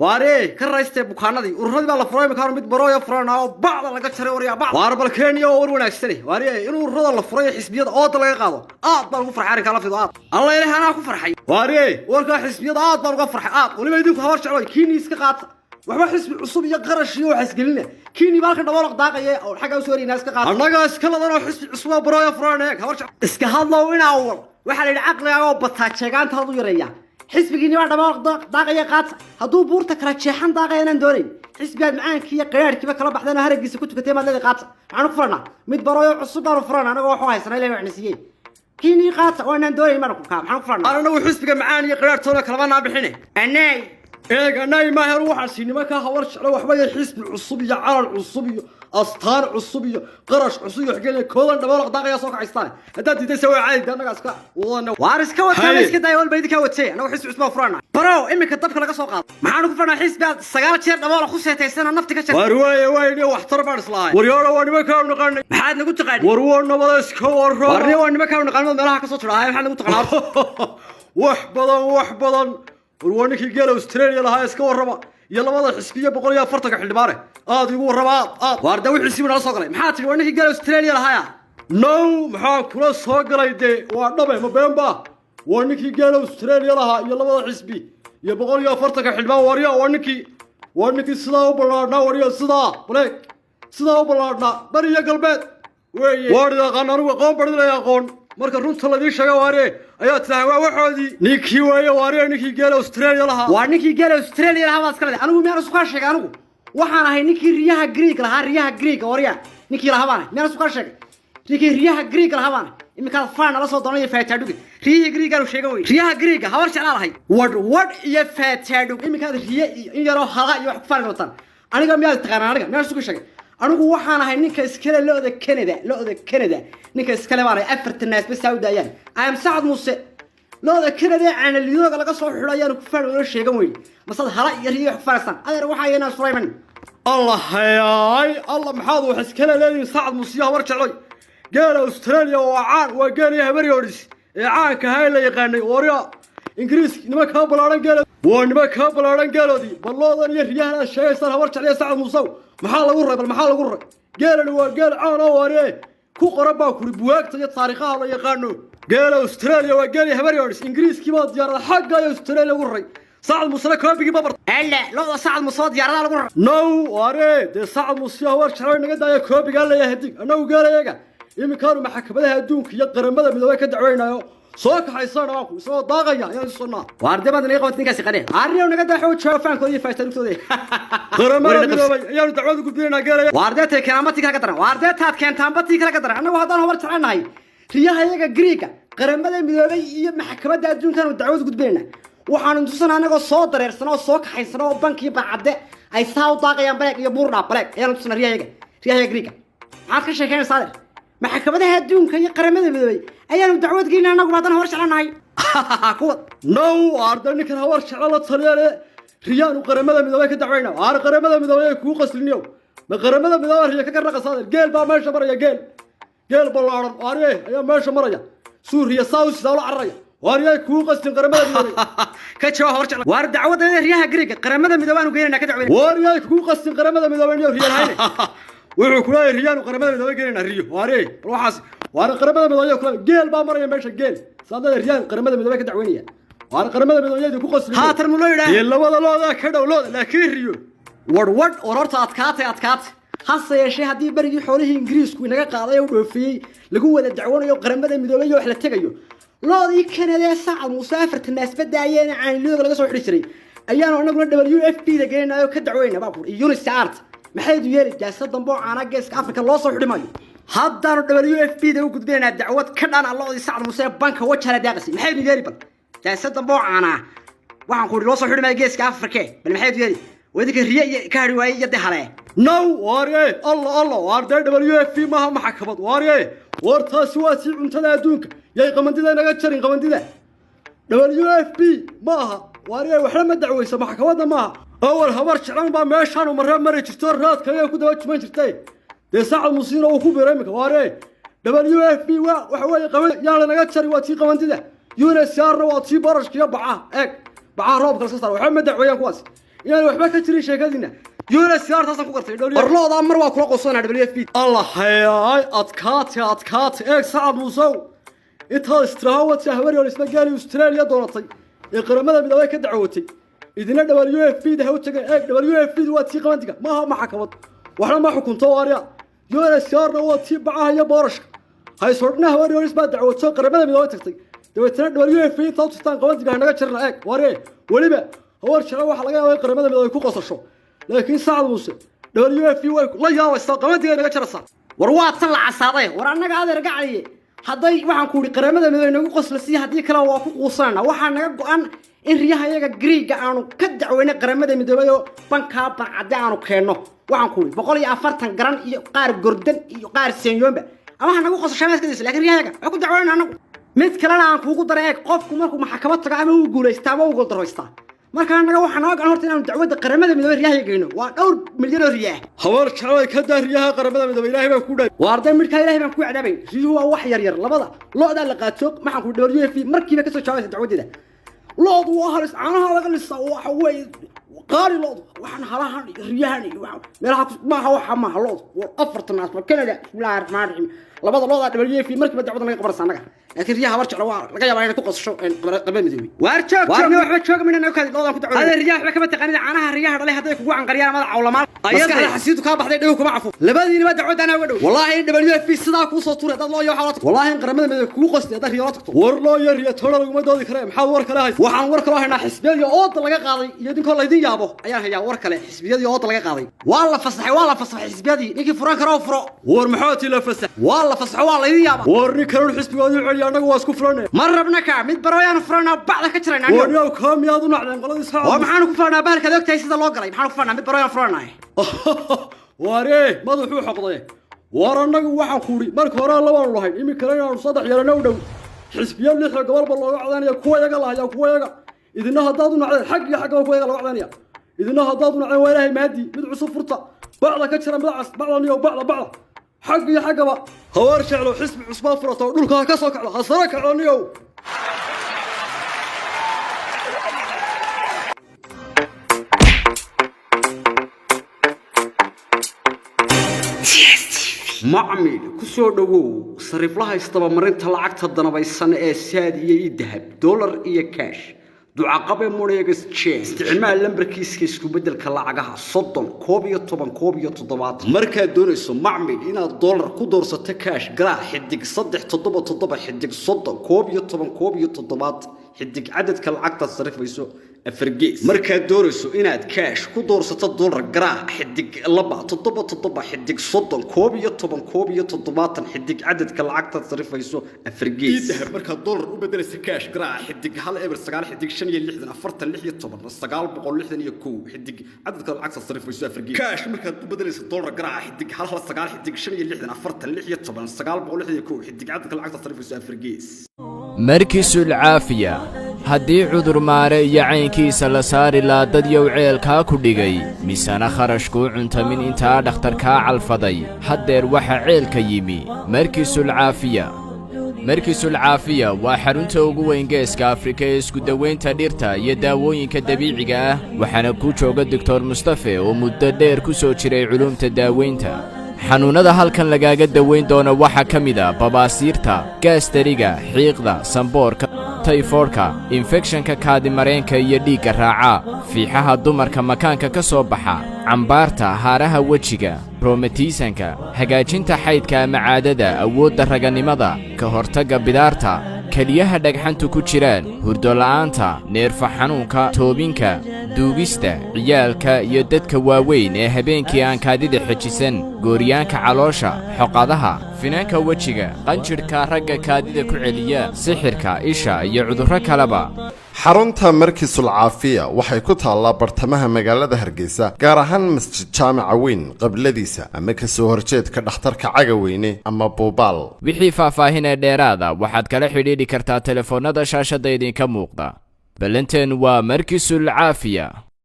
Waaree, ka raystee bukaanadii. Ururadii baa la furay imikaanu, mid barooya furanaa oo bacda laga jaray. Waryaa, bac waar bal Kenya oo war wanaagsane. Waaree, in ururada la furay ee xisbiyada ooda laga qaado, aad baan ugu farxay arrinkaa lafteedu. Aad alla ilaah anaa ku farxay. Waaree, warkaa xisbiyada aad baan uga farxay, aad. Weliba idinku Habar Jeclo, kiini iska qaata. Waxba xisbi cusub iyo qarash iyo waxa isgelina. Kiini baa halkan dhaboolaq daaqaya oo xaggaa usoo helaynaa, iska qaata. Annagaa iska ladan oo xisbi cusub oo barooya furan. Eeg, Habar Jeclo iska hadlow inaa wal. Waxaa la yidhi caqligaaga oo bataa jeegaantaadu yareeya. Xisbigiini baa dhaboolaq daaqaya, qaata. Hadduu buurta kala jeexan daaqaya inaan doonayn, xisbigaad macaankii iyo qiraadhkiiba kala baxdeen oo haragiisa ku tukatay maad leedahay qaata. Maxaanu ku furanaa? Mid barooyo cusub baanu furanaa anagoo waxu haysanaa Ilahi waxna siiyey. Kiinii qaata oo inaan doonayn maanu kaa. Maxaanu ku furanaa anagu xisbiga macaan iyo qiraadhtoona kalama naa bixine? Anay eeg, anay maahan. Waxaan sii nimankaa Habar Jeclo waxba iyo xisbi cusub iyo calan cusub iyo astaan cusub iyo qarash cusub iyo xigeen koodan dhaboolaq daaqaya soo kacaystaan. Haddaad diidaysa waa caadi, annagaa iska wadana. Waar iska wataa, iska daaya walba idinkaa watee. Annagu xisbi cusub baan furana. Barow iminka dabka laga soo qaado, maxaanu ku furnaa xisbi aad 9 jeer dhaboola ku seetaysana nafti ka jar? Waar waaye, waaye, waxtar baan islahay. Waryaalo, waa nimankaanu naqaanay. Maxaad nagu taqaanay? War waa nabada, iska warra. Warni waa nimankaanu naqaanay, meelaha ka soo tidhahay. Maxaad nagu taqaanaa? Wax badan, wax badan. War waa ninkii geela Australia lahaa, iska warrama, iyo labada xisbiyo 140-ka xildhibaane. Aad igu warrama, aad aad. Waar da wixiisii nala soo galay. Maxaa tidhi? Waa ninkii geela Australia lahaaya. No, maxaa kula soo galay? Dee waa dhabe, ma been ba? Waa ninkii geela Australia lahaa iyo labada xisbi iyo 140-ka xildhibaan. Warya, waa ninkii sidaa u ballaadhnaa. Warya, sidaa baleeg, sidaa u ballaadhnaa, bari iyo galbeed weeye. Waan aqaan anigu, aqoon barinaya, aqoon. Marka runta ladii sheega, waare, ayaa tidahay waa waxoodii. Ninkii weeye, waare, ninkii geela Australia lahaa. Waa ninkii geela Australia lahaa baad iska leedahay. Anigu miyaan isu kaa sheegay? Anigu waxaan ahay ninkii riyaha Greek lahaa, riyaha Greek. Warya, ninkii lahaa baan ahay. Miyaan isu kaa sheegay? Ninkii riyaha Greek lahaa baan ahay. Iminkaad faan nala soo doonaya faataadhuge. Riyihii Greegaanu sheegan wey, riyaha Greega Habar Jeclaa lahay. Wadh wadh iyo faataadhug iminkaad riye iyo in yaroo hala iyo wax ku faani doontaan. Aniga miyaad taqaanaa? Aniga miyaan isu sheegay? Anigu waxaan ahay ninka iskale lo'da Canada, lo'da Canada ninka iskale baan ahay. Afartan naas bas u daayaan. I am Sacad Muuse. Lo'da Canada ee caanalidooga laga soo xidho ayaanu ku faan wada sheegan weyn. Masad hala iyo riyo wax ku faanaysaan? Adeer, waxaa iyanaa Sulayman. Allah hayaay, Allah, maxaad wax iskale leedihiin, Sacad Muusiyo Habar Jecloy? Geela Australia waa caan, waa geeliyo Habaryoodhis ee caanka ahaa ee la yaqaanay. Warya, Ingiriis nimankaa ballaadhan geelo, waa nimankaa ballaadhan geeloodii. Bal loodan iyo riyahan aad sheegaysaan, Habar Jecliya Sacad Muusow, maxaa lagu ray? Bal maxaa lagu ray? Geelani waa geel caan oo, waaree, ku qoran baa kuri buwaagta iyo taariikhaha la yaqaano. Geela Australia waa geeli Habaryoodhis. Ingiriiskii baa diyaarada xagga iyo Australia ugu ray. Sacad Muusena koobigii babar. Alle, lo'da Sacad Muuse diyaaradaha lagu rar? No, waaree, dee Sacad Muuse, Habar Jeclo, naga daaya koobigaa leeyahay hadig. Annagu geelayaga iminkaanu maxkamadaha adduunka iyo Qaramada Midoobay ka dacweynayo soo kaxaysana waanku isagoo daaqaya ayaan isu sonnaa. Waar dee baad naga qabat ninkaasi qane arniyow, naga daa xoog jawaafaankood iyo faastadugtooda. Qaramada Midoobay ayaanu dacwada gudbinaynaa geelaya. Waar dee tay keenaan batii kale ka daran. Waar dee taad keentaan batii kale ka daran. Annagu haddaan Habar Jeclanahay, riyaha iyaga Greega Qaramada Midoobay iyo maxkamadda adduunkaanu dacwad gudbinaynaa. Waxaanu tusanaa anagoo soo dareersan oo soo kaxaysan oo bankii Bacadde ay saa u daaqayaan, baleeg iyo buurdhaa baleeg ayaanu tusanaa riyahayaga, riyahayaga Greega. Maxaad ka sheekeynaysaa, adeer? Maxkamadaha adduunka iyo Qaramada Midoobay ayaanu dacwad geynaa annagu haddaan Habar Jeclanahay kuwa. No, arda ninkan Habar Jeclo la taliyaale riyaanu Qaramada Midoobay ka dacweyna. Aar Qaramada Midoobay ay kugu qasliniyow? Ma Qaramada Midoobay riya ka garnaqaysa? Geel baa meesha maraya, geel, geel ballaaran, waarye, ayaa meesha maraya. Suuriya saa u sidaa ula cararaya. Waariyay kugu qaslin Qaramada Midoobay? Ka jawaab, Habar Jeclo. Waar dacwadda riyaha Greega Qaramada Midoobay aanu geynayna, ka dacweyna. Waariyay kugu qaslin Qaramada Midoobay niyo riyaan hayne? Wuxuu ku leeyahay riyaanu Qaramada Midoobay geynayna riyo. Waarye, bal waxaas, waare, Qaramada Midoobay kule geel baa maraya meesha, geel saadada riyaan Qaramada Midoobay ka dacweynaya. Waare, Qaramada Midoobay ku qaslin haatan muloo yidhaah dee labada looda ka dhow looda, laakiin riyo wadh wadh. War horta adkaatay, adkaatay. Hase yeeshee haddii berigii xoolihii Ingiriisku inaga qaaday oo u dhoofiyey lagu wada dacwanayo Qaramada Midoobay iyo wax la tegayo, loodii Kanada ee Sacad Muuse afartan naasba daayeena caanilooda laga soo xidhi jiray ayaanu anaguna WFP da geenayo ka dacweyna baa kuuri iyo UNHCR. Maxaydu yeeli? Jaasad dambe oo caana Geeska Afrika loo soo xidhi maayo. Haddaanu WFP da u gudbinaynaa dacwad ka dhan a loodii Sacad Muuse ee banka Wajala daaqasay. Maxaydu yeeli? Bal jaasad dambe oo caanaa, waxaan ku idhi, loo soo xidhi maayo Geeska Afrike. Bal maxaydu yeeli? Wadinka riye iyo ka hadhi waayey iyo de halee. No, waarye, Allah Allah, waar dee WFP maaha maxkamad. Waarye, war taasi waa sii cuntada adduunka. Yay qamandida inaga jarin qamandida. WFP ma aha, waarye, waxna ma dacweysa, maxkamadda maaha. Awal Habar Jeclan baa meeshaanu maree mari jirto, raadka ayaa ku daba juman jirtay. Dee Sacad Musiina uu ku biiray iminka. Waarye, WFP waa waxa weeye qaban yaan lanaga jarin, waa tii qamandida. UNHCR-na waa tii barashka iyo bacaha. Eeg, bacaha roobka laska saara. Waxba ma dacweeyaan kuwaas. Inaan waxba ka jirin sheekadiina UNHCR taasaan ku gartay. War loodaa mar waa kula qosanaa WFP. Allah hayaay, adkaate, adkaate. Eeg, Sacad Muusow, intaad istiraha wadka Habar Yoonis gaali Australia doonatay ee Qaramada Midoobay ka dacwootay, idina WFP da ha u tageen. Eeg, WFP waa tii qabantiga, maaha maxkamad, waxna ma xukunto waarya. UNHCR na waa tii bacaha iyo boorashka haysordhna. Habar Yoonis baa dacwooto Qaramada Midoobay tagtay, dabeetana WFP intaa u tagtaan qabantiga ha naga jarna. Eeg waarye, weliba Hawar Jeclo waxaa laga yaabaa in Qaramada Midoobay ku qosasho, laakiin Sacad Muuse WFP way la yaabaysaa, qabantiga naga jaraysaa. War waa tan la casaaday. War annaga, adeer gacaliye, hadday waxaan ku idhi Qaramada Midoobay nagu qoslasiiya, haddii kale waa ku quusanana. Waxaa naga go-an in riyaha iyaga Griiga aanu ka dacweynay Qaramada Midoobay oo bankaa bancadde aanu keenno. Waxaan ku idhi 140 garan iyo qaar gordan iyo qaar senyoonba ama ha nagu qosashaa iska, lakin riyaha iyaga waa ku dacweynana anagu. Mid kalena aan kuugu daray. Eeg, qofku markuu maxkamad tago ama uu guulaystaa ama uu goldaroystaa. Marka annaga waxaa naga go-an horta inaanu dacwadda Qaramada Midoobay riyaha geyno. Waa dhowr milyan oo riyaah. Habar Jeclay, ka daa riyaha Qaramada Midoobay, Ilaahay baan ku dhaay. Waa arday midkaa, Ilaahay baan ku cadaabay. Riyuhu waa wax yar yar. Labada lo'daa la qaato, maxaan ku WFP markiiba kasoo jawaabaysa dacwadeeda. Lo'du waa halis, caanaha laga lisaa, waxa weeye qaali lo'du. Waxaan halahan iyo riyahan iyo waxa meelaha maaha, waxa maaha lo'du waa afartan asma Canada. Bismillahi raxmaani raxiim. Labada lo'daa WFP markiiba dacwada naga qabanaysa annaga, laakiin riyaha Habar Jeclo waa laga yaabaa inay ku qosasho Qaramada Midoobay. Waar joog joog, waxba jooga mina naga kaadi lo'daan ku dacwada. Adee, riyaha waxba kama taqaanid. Caanaha riyaha dhalay hadday kugu canqariyaan amada cawlamaal, maskaxda xasiidu kaa baxday, dhago kuma cafo. Labadiinaba dacwadda anaa uga dhow. Wallaahi in WFP sidaa kuu soo tuuray haddaad loo iyo waxaa la tagto. Wallaahi in Qaramada Midoobay kugu qostay haddaad riyo la tagto. War loo iyo riyo toona laguma doodi kare, maxaad war kale haysa? Waxaan war kaloo haynaa xisbiyadii ooda laga qaaday iyo idinkoo laydin yaabo ayaan hayaa war kale. Xisbiyadii ooda laga qaaday waa la fasaxay, waa la fasaxay xisbiyadii. Ninkii furan karo furo. War maxaa tii la fasax? Waa la fasaxo, waa laydin yaaba. War nin kalena xisbigoodii celiya, annagu waa isku furanay. Ma rabna ka mid baroyaanu furanaa, bacda ka jirayna. War yow, kaa miyaad u nacdeen qoladii Sacad? War maxaanu ku furanaa? Bahalkaad ogtahay sida loo galay, maxaanu ku furanaa? Mid baroyaan furanaa. Waree, madaxuu xoqday. War annagu waxaan ku idhi marka hore labaanu lahayn, iminkana inaanu saddex yarana u dhow xisbiyo lixda gobolba looga codanaya, kuwa yaga lahaya, kuwa yaga. Idina haddaad u nacdeen, xag iyo xaggaba kuwa yaga looga codanaya. Idina haddaad u nacdeen, waa Ilaahay mahadii. Mid cusub furta, bacda ka jira midacas, bacda niyo, bacda, bacda, xag iyo xaggaba. Hawaar Jeclo xisbi cusbaa furata oo dhulka ha ka soo kacdo, ha sare kacdo niyow. Macmil, ku soo dhowow sariiflaha isdabamarinta lacagta danabaysan ee Saad iyo eDahab, dollar iyo cash, ducaqabe money exchange. Isticmaal lambarkiiska isku beddelka lacagaha 30 11 71. Markaad doonayso, macmil, inaad dollar ku doorsato cash, garaac *377*30 11 71 xidig, cadadka lacagtaad sarifayso afar gees. Markaad doonayso inaad cash ku doorsato dollar, garaac *277*30 11 71 xidig, cadadka lacagtaad sarifayso afar gees. Dahab markaad dollar u bedelaysa cash, garaac *109*65 16 961 xidig, cadadka lacagtaad sarifayso afar gees. Cash markaad u bedelaysa dollar, garaac *119*65 16 961 xidig, cadadka lacagtaad sarifayso afar gees. Markisul Caafiya. Haddii cudur maare iyo caynkiisa la saari laa, dad yow ceelkaa ku dhigay, misena kharashkuu cuntamin intaa dhakhtarkaa calfaday, haddeer waxa ceelka yimi Markisul Caafiya. Markisul Caafiya waa xarunta ugu weyn Geeska Afrika ee isku dawaynta dhirta iyo daawooyinka dabiiciga ah, waxaana ku jooga Doctor Mustafe oo muddo dheer ku soo jiray culuumta daawaynta. Xanuunnada halkan lagaaga dawayn doono waxaa ka mid a babaasiirta, gaastariga, xiiqda, samboorka, tayfoodhka, infekshanka kaadimareenka iyo dhiigga raaca, fiixaha dumarka makaanka ka soo baxa, cambaarta, haaraha wejiga, roomatiisanka, hagaajinta xaydka ama caadada, awoodda raganimada, ka hortagga bidaarta, keliyaha dhagxantu ku jiraan, hurdola'aanta, neerfa xanuunka, toobinka, duugista, ciyaalka iyo dadka waaweyn ee habeenkii aan kaadida xejisan, gooryaanka caloosha, xoqadaha, finanka wejiga, qanjidhka ragga kaadida ku celiya, sixirka, isha iyo cudurro kaleba. Xarunta Markisul Caafiya waxay ku taallaa bartamaha magaalada Hargeysa, gaar ahaan Masjid Jaamaca weyn qabladiisa ama kasoo horjeedka dhakhtarka Cagaweyne ama Buubaal. Wixii faahfaahin ee dheeraada waxaad kala xidhiidhi kartaa telefoonnada shaashadda idinka muuqda. Ballanteennu waa Markisul Caafiya.